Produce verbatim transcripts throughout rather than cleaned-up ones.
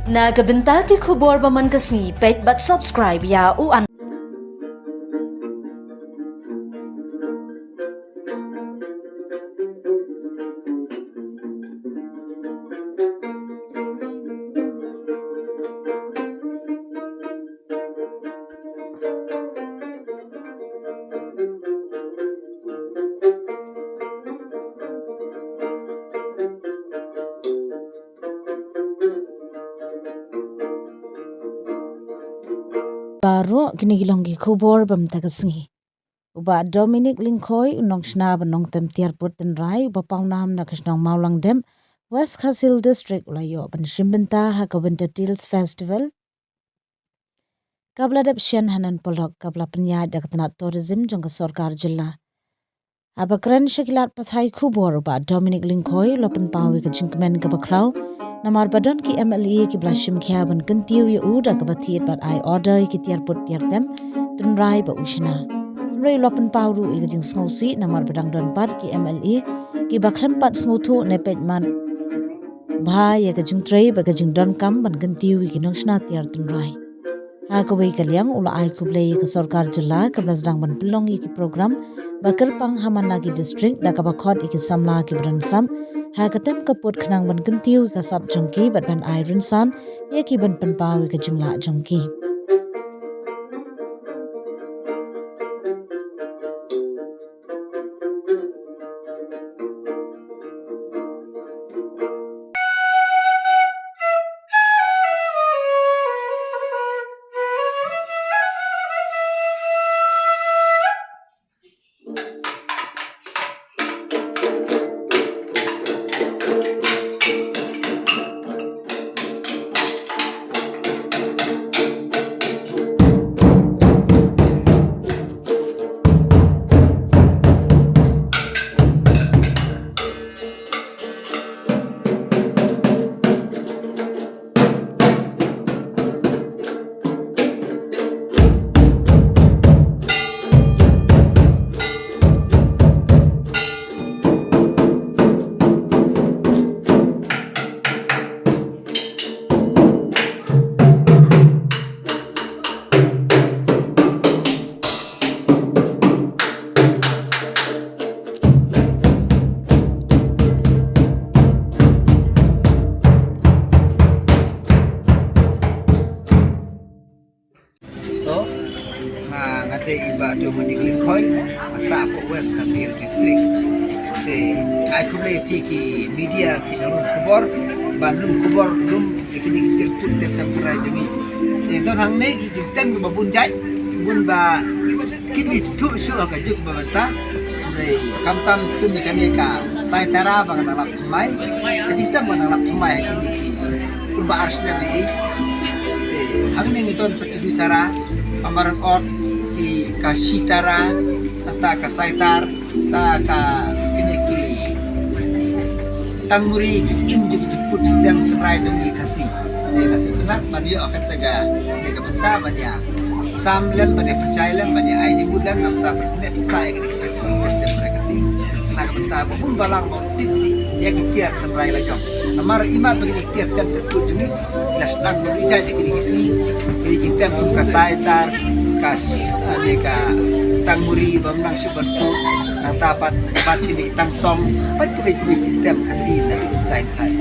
Na ka bynta ki khubor ba man ka sngi, peit bad subscribe ïa u an. Baroh kine ki long ki khubor ba mynta ka sngi. U Bah Dominic Lyngkhoi, u nongshna bad nongtem tiar pud tynrai, uba pawnam na ka shnong Mawlangdep, West Khasi Hills District, u la ïoh ban shim bynta ha ka Winter Teals Festival, kaba la dep shen ha Nan Polok, kaba la pynïaid da ka tnat tourism jong ka sorkar jylla. Haba kren sha ki lad pathai khubor, u Bah Dominic Lyngkhoi u la pynpaw ïa ka jingkmen kaba khraw namar ba don ki M L A kiba la shim khia ban kyntiew ïa u da kaba thied bad ai order ïa ki tiar pud tiar tem tynrai ba u shna. Hynrei u la pynpaw ruh ïa ka jingsngewsih namar ba dang don pat ki M L A kiba khlem pat sngewthuh ne peit man bha ïa ka jingtrei bad ka jingdonkam ban kyntiew ïa ki nongshna tiar tynrai. Ha kawei ka liang, u la ai khublei ïa ka sorkar jylla kaba la sdang ban pynlong ïa ki program ba kyrpang ha man la ki district da kaba khot ïa ki samla kiba don sap ha ka tem ka pud khnang ban kyntiew ïa ka sap jong ki bad ban ai rynsan ïa ki ban pynpaw ïa ka jinglah jong ki. To, nga, nga dei i Bah Dominic Lyngkhoi, nga sah hapoh West Khasi Hills District. Te, ai khublei ïa phi ki media ki nonglum khubor, ba lum khubor lum ïa kine ki tiar pud tiar tem tynrai jong ngi. Te, don hangne ki jingtem kiba bun jait, bun ba kin ïathuh shuh ha ka juk ba mynta. Hynrei khamtam kum ïa kane ka Saitara ba nga dang lap thymmai, ka jingtem ba nga dang lap thymmai ha kine ki kumba ar snem ei. Te hangne ngi don sa ki Duitara, ka Marangot, ki, ka Shitara, nangta ka Saitar, sa ka kine ki Tangmuri, ki skim jong ki jingput jingtem tynrai jong ngi Khasi. Te nga sngewtynnat ban ïoh kata ka, kane ka bynta ban ïa sam lem, ban ïa pynshai lem, ban ïa ai jingmut lem, nangta ban pynneh pynsah ïa kane ka tiar pud tiar tem tynrai Khasi. Na ka bynta ba bun balang ba tip ïa ki tiar tynrai la jong. Namar imat ba kine ki tiar tem tiar pud jong ngi la sdang ban ïaid ïa kine ki sngi, kine ki jingtem kum ka Saitar, ka s-, ne ka Tangmuri ba mynta shu ban pud, nangta pat, pat kine ki Tangsong, pat kiwei kiwei ki jingtem Khasi naduh tai tai.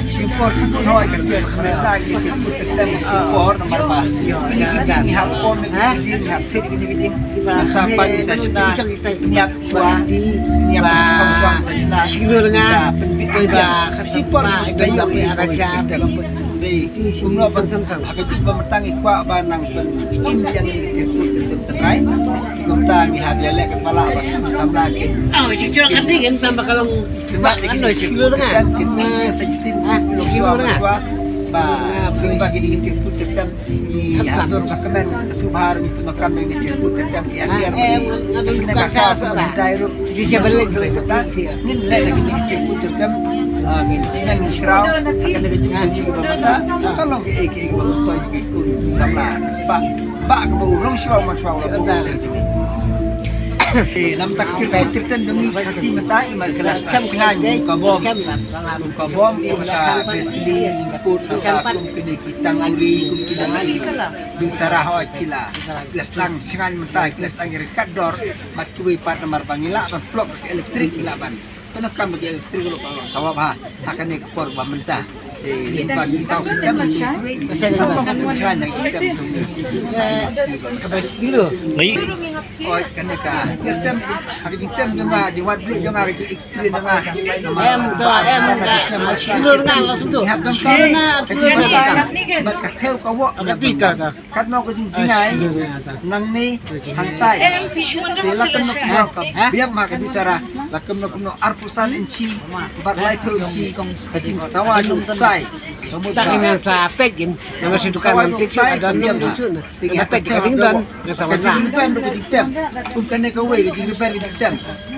Shipor shibun hoi ka tiar, ka sdang ki tiar pud tiar tem shipor namar ba kine ki ding ngi hap pom, kine ki ding ngi hap thied, kine ki ding. Nangta pat ki sa sdang ngi hap shuwa, ngi hap kham shuwa, ki sa sdang, ki sa pynbit pynbiang. Shipor ki sa ïoh ïa ki tiar tem. Dei kumno ban ha ka juk ba mynta ngi kwah ba nang pynim ïa ngi ki tiar pud tiar tem tynrai. Kumta ngi hap ïaleh katba lah ba samla kin. Oh, shi kilo kan ding kan tamba kalong. Kin bah ïa ki tiar pud tiar tem, kin ïa sa shisien ki long shuwa ban shuwa. Ba kin bah ïa ki tiar pud tiar tem. Ngi hap don ka kmen ka sngewbha ruh, ngi pyndonkam ïa ki tiar pud tiar tem ki atiar ba ngi. Shisien ka ka ba ngi dei ruh. Ngin leh ïa ki tiar pud tiar tem. Ah, ngin sneng ngin kraw. Kane ka juk jong ngi kaba mynta ka long kaei kaei kaba myntoi ïa ki khun samla ka spah. Bah kaba u long shuwa man shuwa u la buh ïa jong ngi. Eh, namar ka tir tir tem jong ngi Khasi mynta i mar ka la shngain kum ka bom. Kum ka bom, kum ka besli, kum ka kum kine ki tang uri, kum kine ki dui tara hoi ki la. Ki la shngain mynta, ki la shngain ri kat dor, mat kiwei pat namar ba ngi lah ban plug ka elektrik ngi lah ban. Pyndonkam ka elektrik lo ka sawap ha. Ha kane ka por ba mynta. Eh, lyngba ki sound system, ki, ki, ki, ka long ka pynshai na ki tem tu ni. Ka bai kilo. Oi, kane ka tem, ha ka jingtem jong nga, jingwad bri jong nga, ka jing experience jong nga. Em, to, em, ka kilo nga la tu. Hap dong ka, ka jing bad ka, bad ka thew ka wok, ka ti ta ta. Katno ka jingjngai nangne hangtai. Te la kumno kumno ka biang ma ka dui tara, la kumno kumno arphew san inchi bad laiphew inchi ka jingsawa jong u ksai. Ka mut ta ka ngan sa pek gin, na ma shi dukan sawa jong u ksai ka biang ma. Te ka pek ka jingdon, ka sawa ka jingriben ruh ka jingtem. Kum kane kawei ka jingriben ka jingtem.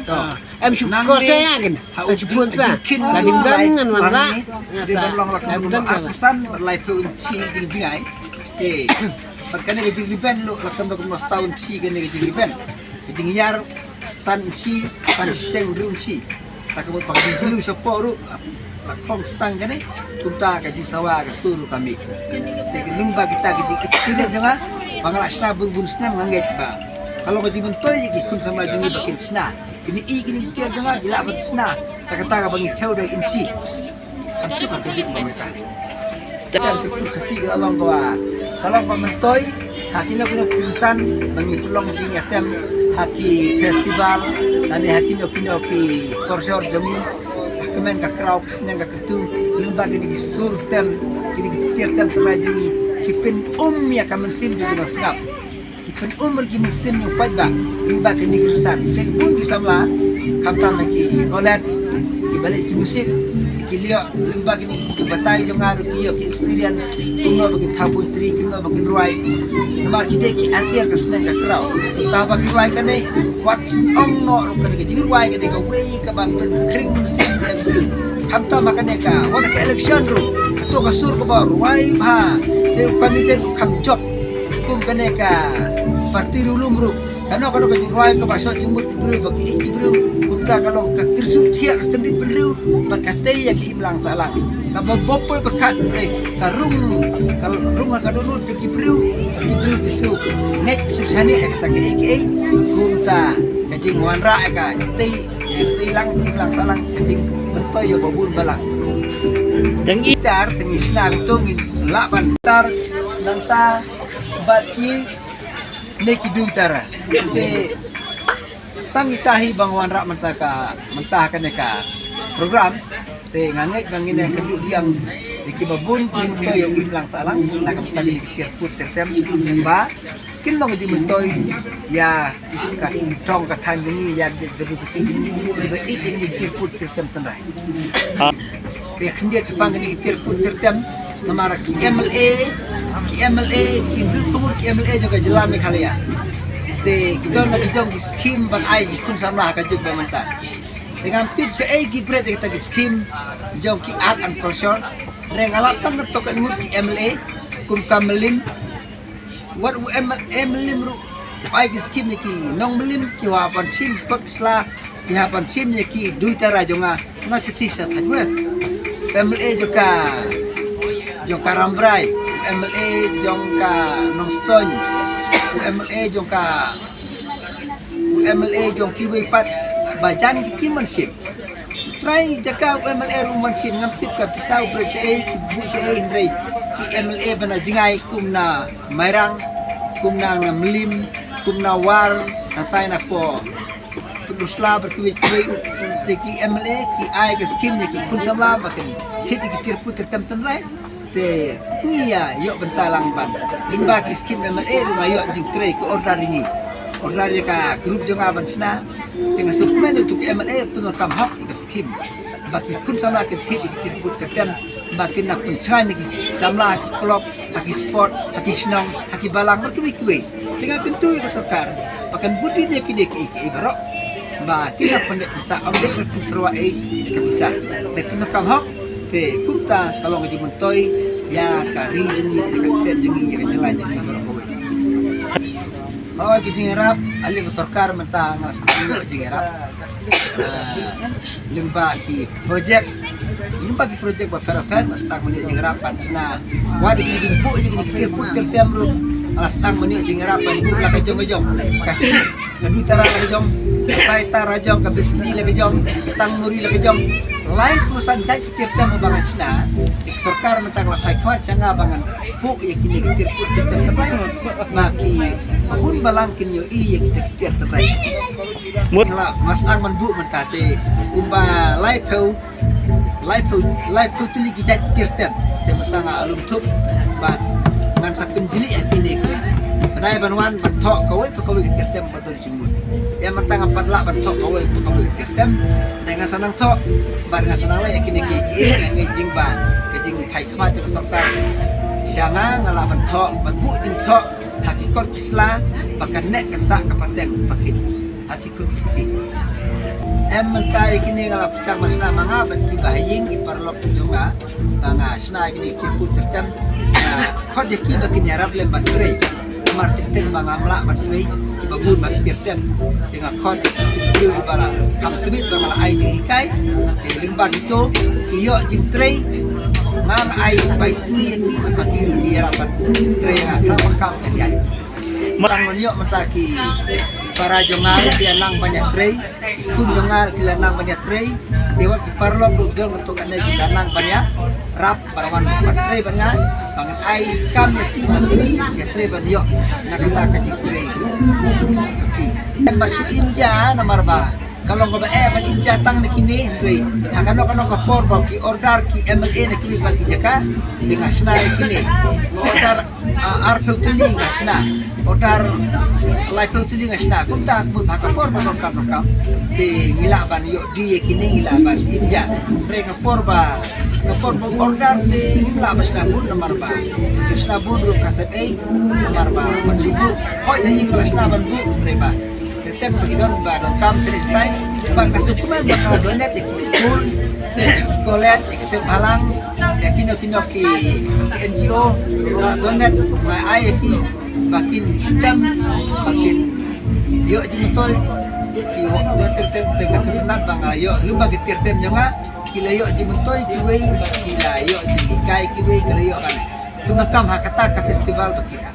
To. Em shu ko sa ya gin. Sa shu pun sa. Ka jingdon ngan wan la. Te ban long la kumno kumno arphew san bad laiphew inchi jingjngai. Te, pat kane ka jingriben lo, la kumno kumno saw inchi kane ka jingriben. Ka jingïar, san inchi, san shiteng hynriew inchi. Ta ka mut ba ka jingjlu shapoh ruh, la khong stang kane, kumta ka jingsawa ka sur ruh ka mih. Te ka lyngba kita ka jing experience jong nga, ba nga la shna bun bun snem nga ngeit ba. Ka long ka jingmyntoi ïa ki khun samla jong ngi ba kin shna. Kine i kine i tiar jong nga, ki lah ban shna. Ta kata ka ba ngi thew da inchi. Kam suk ha ka juk ba mynta. Te ka juk ka si ka long ka wa. Ka long ba myntoi, ha kino kino ki rynsan, ba ngi pynlong jingïatem, ha ki festival, lane ha kino kino ki korshor jong ngi, ha kmen ka kraw, ka sneng ka kyntu, lyngba kine ki sur tem, kine ki tiar tem tynrai jong ngi, ki pyn-um ïa ka mynsiem jong ki nongsngap. Ki pyn-um ïa ki mynsiem jong u paidbah, lyngba kine ki rynsan. Te ki bun ki samla, khamtam ha ki kolet, ki ba leit ki music, te ki lyoh, lyngba kine ki batai jong nga ruh ki ïoh ki experience, kumno ba kin thaw poetry, kumno ba kin rwai. Namar ki dei ki atiar ka sneng ka kraw. Te ba ki rwai kane, wat sngewthuh noh ruh kane ka jingrwai kane kawei kaba pynkhring mynsiem ïa ki briew. Khamtam ha kane ka, wat ka election ruh, kato ka sur kaba rwai bha, te u candidate u kham jop. Kum kane ka party ruh lum ruh. Kano kano ka jingrwai kaba shah jingmut ki briew ba ki ïeit ki briew. Kumta ka long ka kyrsiew thiah ka kyndit bynriew bad ka tei ïa ki imlang sahlang. Kaba bopoi ba kat re ka rung, ka rung ha ka dohnud ki briew, ki briew ki shu ngeit shu shaniah ïa kata kaei kaei. Kumta ka jingwanrah ïa ka tei Te te lang ki lang salang ka jingmyntoi ïa ba bun balang. Tang i tar, tang i sna, tang i lah ban tar nangta bad ki ne ki dui tara. Te tang ita hi ba nga wanrah mynta ka, mynta kane ka program. Te nga ngeit ba ngin ïa kynduh biang ïa ki ba bun jingmyntoi ïa u imlang sahlang na ka bynta kine ki tiar put tiar tem ba kin long jingmyntoi ïa ka thong ka thaiñ jong ngi, ïa ka democracy jong ngi, ba ïeit ïa kine ki tiar put tiar tem tynrai. Te khyndiat shaphang kine ki tiar put tiar tem namar ki M L A, ki M L A, ki briew khubor ki M L A jong ka jylla Meghalaya. Te ki don la ki jong ki skim ban ai ki khun samla ha ka juk ba mynta. Te ngam tip shaei ki bret ïa kita ki skim jong ki art and culture. Re nga lap tang kato ka ngut ki M L A kum ka Mylliem. Wat u M-, M Mylliem ruh u ai ki skim ïa ki nong Mylliem ki hap ban shim ki kot ki sla, ki hap ban shim ïa ki dui tara jong nga na City Sha Thaiñ West. M L A jong ka, jong ka Rambrai, u M L A jong ka Nongstoiñ, u M L A jong ka u M L A jong kiwei pat ba jan ki kim ban shim. Trai jaka u M L A ruh ban shim, ngam tip ka pisa u bret shaei, ki buh shaei, hynrei ki M L A ba na jngai kum na Mairang, kum na, na Mylliem, kum na War, na tai na po Pynursla bad kiwei kiwei. Te ki M L A ki ai ka skim ïa ki khun samla ba kin thied ïa ki tiar put tiar tem tynrai. Te ngi ïa ïoh bynta lang ban. Lyngba ki skim M L A ruh nga ïoh jingtrei, ki order ïa ngi. Order ïa ka group jong nga ban shna. Te nga sngewkmen ïa uto ki M L A pyndonkam hok ïa ka skim ba ki khun samla kin thied ïa ki tiar put tiar tem, ba kin nang pynshngaiñ ïa ki samla ha ki club, ha ki sport, ha ki shnong, ha ki balang bad kiwei kiwei. Te nga kyntu ïa ka sorkar ba kan bud ïa kine kiei kiei baroh. Ba ki la pyndep pynsah, ym dei ban pynsyrwa ei ïa ka pisa. Dei pyndonkam hok, te kumta ka long ka jingmyntoi ïa ka ri jong ngi, ïa ka state jong ngi, ïa ka jylla jong ngi baroh kawei. Oh, ki jingïarap, a lei ka sorkar mynta nga sdang ïoh jingïarap. Ah, lyngba ki projek, lyngba ki projek ba pher ba pher nga sdang ban ïoh jingïarap ban shna. Wat ki jingbuh ïa ki tir pud tir tem ruh nga sdang ban ïoh jingïarap ban buh la ka jong ka jong. Ka ship, ka du tara la ka jong, ka sai tara jong, ka bisli la ka jong, tang muri la ka jong. Lai phew san jait ki tir tem ba nga shna. Te ka sorkar mynta ka la phai khmat sha nga ba ngan buh ïa kine ki tir pud tir tem tynrai. Ma ki babun balang kin ïohi ïa kita ki tir tynrai. Mut. Nga la, nga sdang ban buh mynta te kumba lai phew, lai phew, lai phew tylli ki jait tir tem. Te mynta nga lum thup bad ngan sa pynjli ha kine ki. Pynai ban wan ban thoh kawei pa kawei ka tir tem ba don jingmut. Ïa mynta nga pat lah ban thoh kawei pa kawei ka tir tem. Te nga sa nang thoh bad nga sa nang leh ïa kine ki ki nga ngeit jingba ka jingphai khmat jong ka sorkar. Sha nga nga lah ban thoh, ban buh jingthoh ha ki kot ki sla ba kan neh kan sah ka pateng ka pakit ha ki kot ki kti. Em mynta ïa kine nga la pyrshang ban shna ma nga bad ki bahaïing ki paralok jong nga. Ba nga shna ïa kine ki tir pud tir tem. Nga khot ïa ki ba kin ïarap lem ban trei. Namar teng teng ba ngam lah ban trei kiba bun ba ki tir tem. Te nga khot ïa ki briew ba la kham tbit ba nga la ai jinghikai. Te lyngba kito ki ïoh jingtrei. Nga nga ai bai sngi ïa ki ba ki ruh ki ïarap ban trei nga khlem ba kam ka jai. Tang ngan ïoh mynta ki para jong nga ki la nang ban ïa trei, ki khun jong nga ki la nang ban ïa trei, te wat ki paralok ruh ki don katto katne ki la nang ban ïarap ban wan ban trei bad nga, ba ngan ai kam ïa ki ba kin ïa trei ban ïoh na kata ka jingtrei. Em ba shu im ja namar ba ka long kaba eh ban im ja tang na kine hynrei ha kano kano ka por ba ki order ki M L A na kiwei pat ki jaka, te nga shna ïa kine. Nga order ah, arphew tylli nga shna. Order laiphew tylli nga shna. Kumta kumta ka por ba donkam donkam. Te ngi lah ban ïoh die ïa kine ngi lah ban im ja. Hynrei ka por ba, ka por ba order te ngim lah ban shna bun namar ba shu shna bun ruh ka sep ei namar ba ban shu buh. Hooid ha ïing ka la shna ban buh hynrei ba teng teng ba ki don ba donkam shisha shisha. Bad nga sngewkmen ba ka la donate ïa ki skul, ïa ki college, ïa ki seng bhalang, ïa kino kino ki, ki N G O, ka la donate, nga ai ïa ki ba kin tem, ba kin ïoh jingmyntoi. Ki wa-, teng teng teng teng nga sngewtynnat ba nga ïoh lyngba ki tir tem jong nga, ki la ïoh jingmyntoi kiwei, bad ki la ïoh jinghikai kiwei, ki la ïoh ban pyndonkam ha kata ka festival ba ki dap.